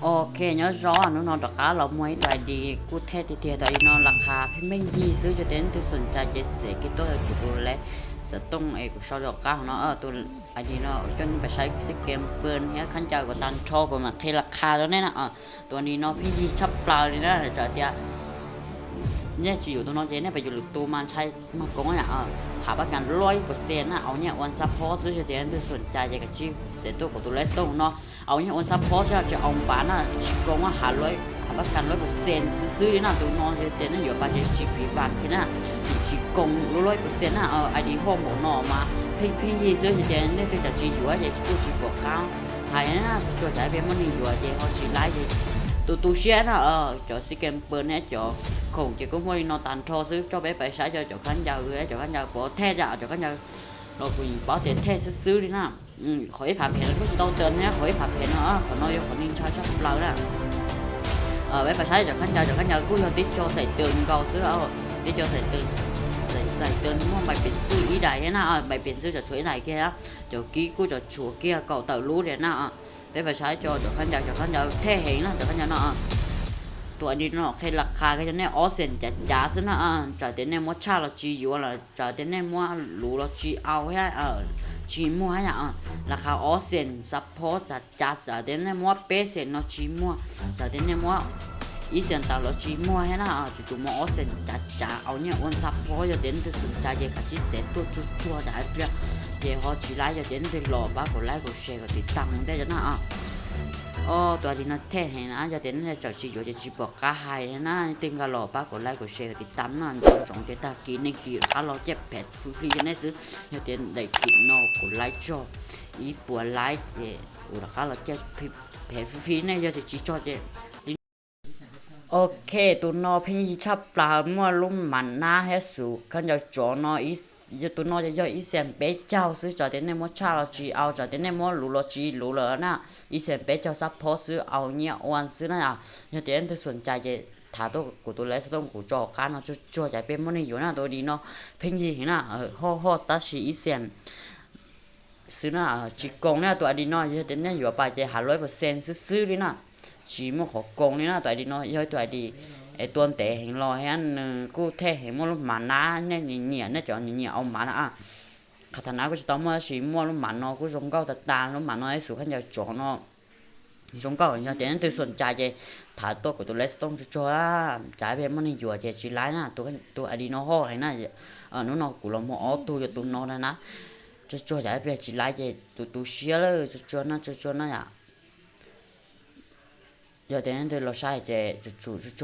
Ok, nyob zoo, hnub no rov qab los muag ib tug ID kuj thej tiag tiag, tau li no las khas pheej pheej yig xwb, yog tias leej twg xoom cai ces xem kiag tuaj kuv tus lej xov tooj es kuv sau rov qab no. Tus ID no coj nej pais saib xib ke pw thiab khaub ncaws kuv tag nrho kuv mam qhia las khas rau nej na. Tus ID no pheej yig tshaj plaws li na, txawm tias nej tsis yuav tus no ces nej pais yuav lwm tus mas ntshai mag koov yom. Hav pab kas luaj ib percent na, au nyiaj ua xab phob xwb, yog tias leej twg xoom cai ces kav tsij xem tuaj kuv tus lej xov tooj no. Au nyiaj ua xab phob xwb, tsis au npav na, tsis koom, hav pab kas luaj ib percent xwb xwb li na. Tus no yog tias nej yuav pab ces tsis piv vam kiag na, tsis koom luaj luaj ib percent na. ID hoj npaum no mas pheej pheej yig xwb, yog tias leej twg tsis yuav ces kuj tsis pom qab hais na. Tsuag tsuag cov peb muaj neeg yuav ces ho tsis laib ces tu tu siab na. Cov xib ke pw thiab cov khoom ces kuj muaj li no tag nrho xwb. Coj peb pais saib cov khaub ncaws, cov khaub ncaws pov thej, cov khaub ncaws los kuv yeej paub tias thej xwb xwb li na. Qhov ib phav phem no kuj tsis tau tawm thiab, qhov ib phav phem no, qhov no yog qhov neeg ntshai tshaj plaws na. Peb pais saib cov khaub ncaws, cov khaub ncaws kuj yog tib co xaim taws nkaus xwb, tib co xaim taws, xaim taws muaj npais piv txwv ib daim thiab na, npais piv txwv tseem tshuav ib daim kiag, cov kib kuj tseem tshuav kiag kaum tawm lub tiag na. Peb pais saib cov khaub ncaws, cov khaub ncaws thej heev na, cov khaub ncaws no. Tus ID no qhia las khas kiag rau nej ob xees cav cav xwb na. Txawm tias nej muab tshaj los tsis yuav, txawm tias nej muab luv los tsis au thiab, tsis muag thiab yom. Las khas ob xees xab phob cav cav, txawm tias nej muab peb xees no tsis muag, txawm tias nej muab ib xees tawm los tsis muag thiab na. Tsuas tsuas muab ob xees cav cav au nyiaj ua xab phob, yog tias leej twg xoom cai ces kav tsij xem tuaj tsuag tsuag cov pliag, ces ho tsis laib. Yog tias leej twg los pab kuv like kuv share kuv tiv tam mus ntej cov na. Tus ID no thej heev na, yog tias nej tseem tsis yuav ces tsis pom qab hais na, leej twg nqa los pab kuv like kuv share kuv tiv tam no, nco ntsoov tias tag kis neeg kis rov qab los caij phem fwj fwj rau nej xwb. Yog tias daim kis no kuv laib txog ib puas like ces kuv rov qab los caij phem fwj fwj nej, yog tias tsis txog ces li. Ok, tus no pheej yig tshaj plaws, muaj lub mas nab thiab xus khaub ncaws tsov no, tus no yog ib xees peb caug xwb, txawm tias nej muab tshaj los tsis au, txawm tias nej muab luv los tsis luv lawm na, ib xees peb caug xab phob xwb, au nyiaj ua xwb na. Yog tias leej twg xoom cai ces tham tuaj kuv tus lej xov tooj kuv tso qab no, tsuag tsuag cov peb muaj neeg yuav na. Tus ID no pheej yig heev na, hoj hoj tab sis ib xees xwb na, tsis koom na. Tus ID no yog tias nej yuav pab ces hav luaj ib percent xwb xwb li na, tsis muaj qhov koom li na. Tus ID no yog ib tug ID es tua ntev heev los thiab nws kuj thej heev, muaj lub mas nab, nej nyiam nej cov nyiam nyiam au mas na. Qhov tham nab kuj tsis tau muaj tab sis muaj lub mas no kuj zoo nkauj tag tag, lub mas no ib xus khaub ncaws tsov no zoo nkauj. Yog tias leej twg xoom cai ces tham tuaj kuv tus lej xov tooj tsuag tsuag, cov peb muaj neeg yuav ces tsis laib na. Tus ID no hoj heev na, hnub no kuv los muag ob tug yog tus no na, tsuag tsuag cov peb tsis laib ces tu tu siab lawm, tsuag tsuag no, tsuag tsuag no yom. Yog tias leej twg los saib ces tsuas tsuag